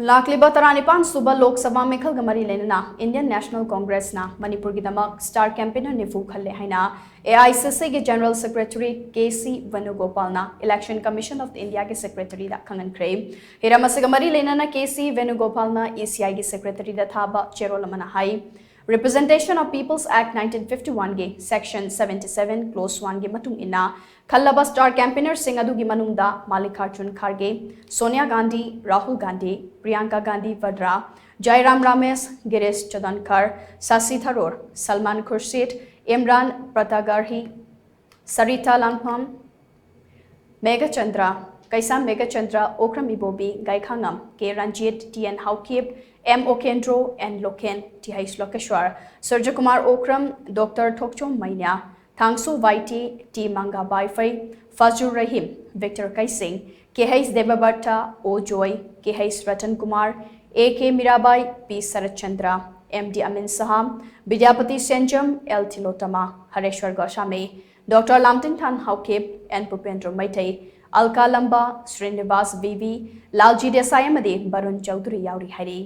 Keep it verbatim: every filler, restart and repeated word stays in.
ꯂꯥꯛꯂꯤꯕ ꯇꯔꯥꯅꯤꯄꯥꯟ ꯁꯨꯕ ꯂꯣꯛ ꯁꯚꯥ ꯃꯤꯈꯜꯒ ꯃꯔꯤ ꯂꯩꯅꯅ Indian National Congressꯅ ꯃꯅꯤꯄꯨꯔꯒꯤꯗꯃꯛ star campaigner ꯅꯤꯐꯨ ꯈꯜꯂꯦ ꯍꯥꯏꯅ AICCꯒꯤ General Secretary K C ꯚꯦꯅꯨꯒꯣꯄꯥꯜꯅ Election Commission of Indiaꯒꯤ Secretaryꯗ ꯈꯪꯍꯟꯈ꯭ꯔꯦ꯫ ꯍꯤꯔꯝ ꯑꯁꯤꯒ ꯃꯔꯤ ꯂꯩꯅꯅ ꯀꯦ ꯁꯤ ꯚꯦꯅꯨꯒꯣꯄꯥꯜꯅ ECIꯒꯤ Secretaryꯗ ꯊꯥꯕ ꯆꯦꯔꯣꯜ ꯑꯃꯅ ꯍꯥꯏ, Representation of People's Act nineteen fifty oneꯒꯤ Section seventy seven Clause oneꯒꯤ ꯃꯇꯨꯡ ꯏꯟꯅ ꯈꯜꯂꯕ star campaignerꯁꯤꯡ ꯑꯗꯨꯒꯤ ꯃꯅꯨꯡꯗ ꯃꯥꯜꯂꯤꯀꯥꯔꯖꯨꯟ ꯈꯥꯔꯒꯦ, ꯁꯣꯅꯤꯌꯥ ꯒꯥꯟꯙꯤ, ꯔꯥꯍꯨꯜ ꯒꯥꯟꯙꯤ, ꯄ꯭ꯔꯤꯌꯥꯡꯀꯥ ꯒꯥꯟꯙꯤ ꯚꯗ꯭ꯔꯥ, ꯖꯥꯏꯔꯥꯝ ꯔꯥꯃꯦꯁ, ꯒꯤꯔꯤꯁ ꯆꯣꯗꯟꯀꯔ, ꯁꯥꯁꯤ ꯊꯔꯨꯔ, Salman ꯈꯨꯔꯁꯤꯗ, Imran Pratapgarhi, Sarita Lanpham, Meghachandra, Keisham Meghachandra, Okram Ibobi, Gaikhangam, K Ranjit, T N Haokip, M Okendro, N Loken, T H Lokeshwar, Surjakumar Okram, doctor Thokchom Meinya, Thangso Baite, T Manga Vaiphei, Fazur Rahim, Victor Keishing, K H Debabrata, O Joy, K H Ratan Kumar, A K Mirabai, P Saratchandra, M D Amin Shah, Bidyapati Senjam, L Tilottama, Hareshwar Goswami, doctor Lamtinthang Haokip, N Pupendra Meitei, Alka Lamba, Srinivas V V, ꯂꯥꯜꯖꯤ Desai ꯑꯃꯗꯤ ꯕꯔꯨꯟ ꯆꯧꯙꯨꯔꯤ ꯌꯥꯎꯔꯤ ꯍꯥꯏꯔꯤ꯫